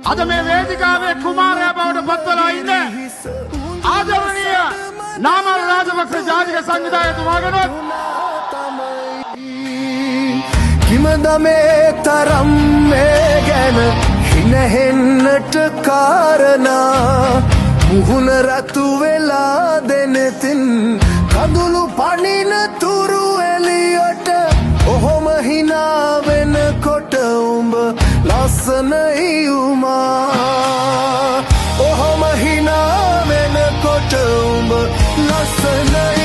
අද මේ වේදිකාවේ කුමාරයා බවට පත් වෙලා ඉන්නේ ආදරණීය නාමල් රාජපක්ෂ ජාතික සංවිධායකතුමාගෙනුත්. කිමද මේ තරම් මේ ගැන හිනහෙන්නට කාරණා? මුහුණ රතු වෙලා දෙනෙතින් කඳුළු පනින තුරු එලියට ඔහොම හිනා වෙනකොට උඹ ලස්සන ඉයුමා. ඔහොම හිනා වෙනකොට උඹ ලස්සන.